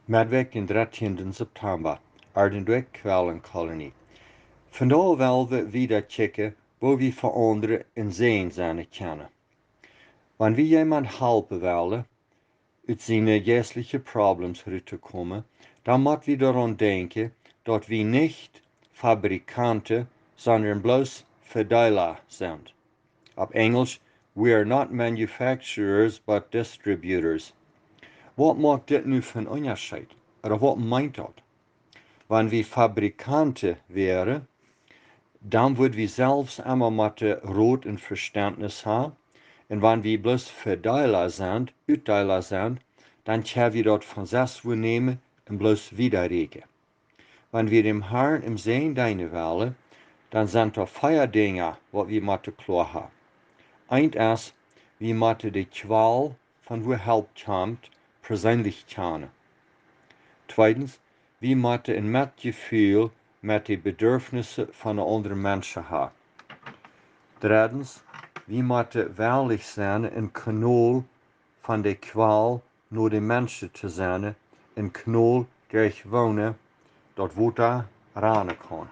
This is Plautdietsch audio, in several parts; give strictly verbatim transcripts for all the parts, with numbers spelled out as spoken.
Medwäakj, dän dartieenden September, Aardendoakj Quellenkolonie. Vondoag well wie wieda kjikjen, woo wie fa aundre een Säajen sennen kjennen. Wan wie jemaunt halpen wellen, ut siene jeistliche Problems ruttokomen, dan mott wie doaraun denkjen, daut wie nich Fabrikanten, sonda bloos Vedeela sent. Opp Enjelsch: "We are not manufacturers, but distributors." Waut moakt dit nu fa een Unjascheet? Ooda waut meent daut? Wan wie Fabrikanten wieren, dan wudd wie selfst emma motten Rot un Vestentnis haben. Un wan wie bloos Vedeela sent, Utdeela sent, dan kjenn wie daut von sestwua nämen un bloos wieda rieekjen. Wan wie däm Harn em Säajen deenen wellen, dan sent doa vea Dinja, waut wie motten kloa haben. Eent es, wie motten de Kjwal, von wua Help kjemt, perseenlich kjanen. Tweedens, wie motten een Metjefeel met de Bedurfnisse von de aundre Menschen haben. Dreddens, wie motten wellich sennen, een Kanol von de Kjwal no de Menschen to sennen, een Kanol derch woonen daut Wota rannen kaun.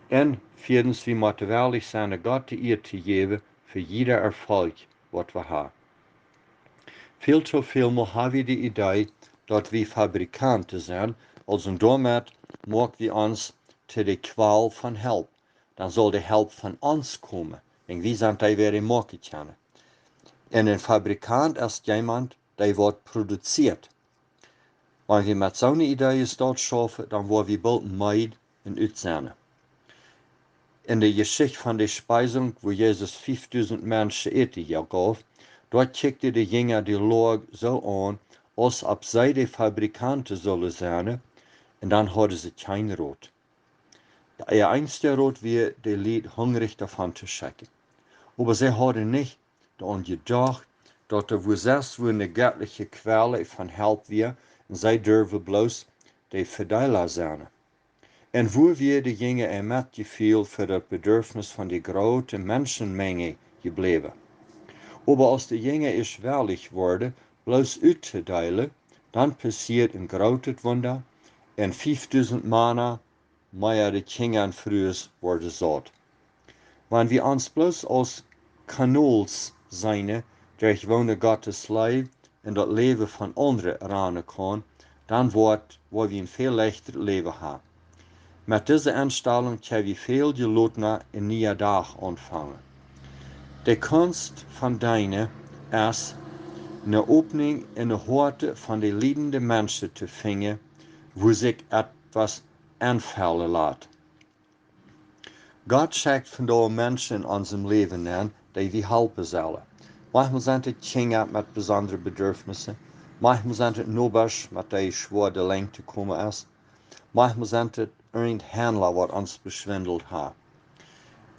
Un vieedens, wie motten wellich sennen, Gott de Ea to jäwen fa jieda Erfolg, waut wie haben. Väl to väl mol haben wie de Idee, daut wie Fabrikanten sent, aulsoo doamet moak wie ons to de Kjwal von Help. Dan saul de Help von ons komen, wan wie sent dee, waut dee moaken kjennen. Un een Fabrikant es jemaunt, dee waut produzieet. Wan wie met soone Idee staut schaufen, dan woa wie boolt meed un utsennen. En de Jeschicht von de Speisunk, wua Jesus fiefdusent Menschen Äten jeef, doa kjikjten de Jinja de Loag soo aun, aus auf see de Fabrikanten sullen sennen, un dan hauden see kjeen Rot. De eensje Rot wia, de Lied hungrich doavon to schekjen. Oba see hauden nich doaraun jedocht, daut doa wua sestwua eene jettliche Kjwal von Help wia, un see durwen bloos de Vedeela sennen. Un wua wia de Jinja äa Metjefeel fa daut Bedurfnis von de groote Menschenmenj jebläwen? Oba aus de Jinja ieescht wellich worden, bloos uttodeelen, dan passieed een grootet Wunda, un fiefdusent Mana, mea de Kjinja un Frues, worden saut. Wan wie ons bloos aus Kanols seenen, derch woone Gottes Leew en daut Läwen von aundre rannen kaun, dan woat, woa wie een väl leichtret Läwen haben. Met dise Enstalunk kjenn wie väl jelotna een nieen Dach aunfangen. De Kunst von deenen es, eene Opninj en de Hoaten von de liedende Menschen to finjen, wua sikj etwas aunfellen lat. Gott schekjt vondoag Menschen en onsem Läwen aun, dee wie halpen sellen. Maunchmol sent et Kjinja met besondre Bedurfnisse, maunchmol sent et Nobasch, met dee schwoa de Lenj to komen es, maunchmol sent et een Haundel, waut ons beschwindelt haft.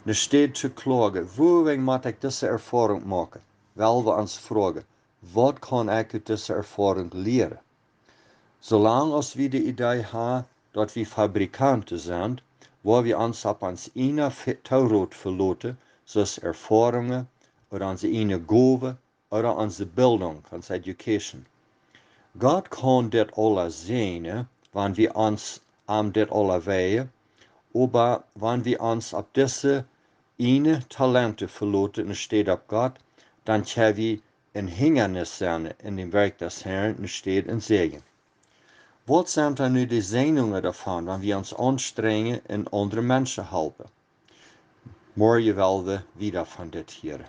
Enne Städ to kloagen, wuarom mott ekj dise Erfoarunk moaken, well wie ons froagen, waut kaun ekj ut dise Erfoarunk lieren? Soo lang aus wie de Idee haben, daut wie Fabrikanten sent, woa wie ons opp ons ieejnen Ve-, Toorot veloten, soo aus Erfoarungen ooda onse ieejne Gowen ooda onse Bildunk, onse education. Gott kaun dit aules säajnen, wan wie ons aun dit aules wieren, oba wan wie ons opp dise ieejne Talenten veloten enne Städ opp Gott, dan kjenn wie een Hinjanis sennen en däm Woakj des Harn enne Städ een Säajen. Waut sent dan nu de Säajnungen doavon, wan wie ons aunstrenjen un aundre Menschen halpen? Morjen well wie wieda von dit hieren.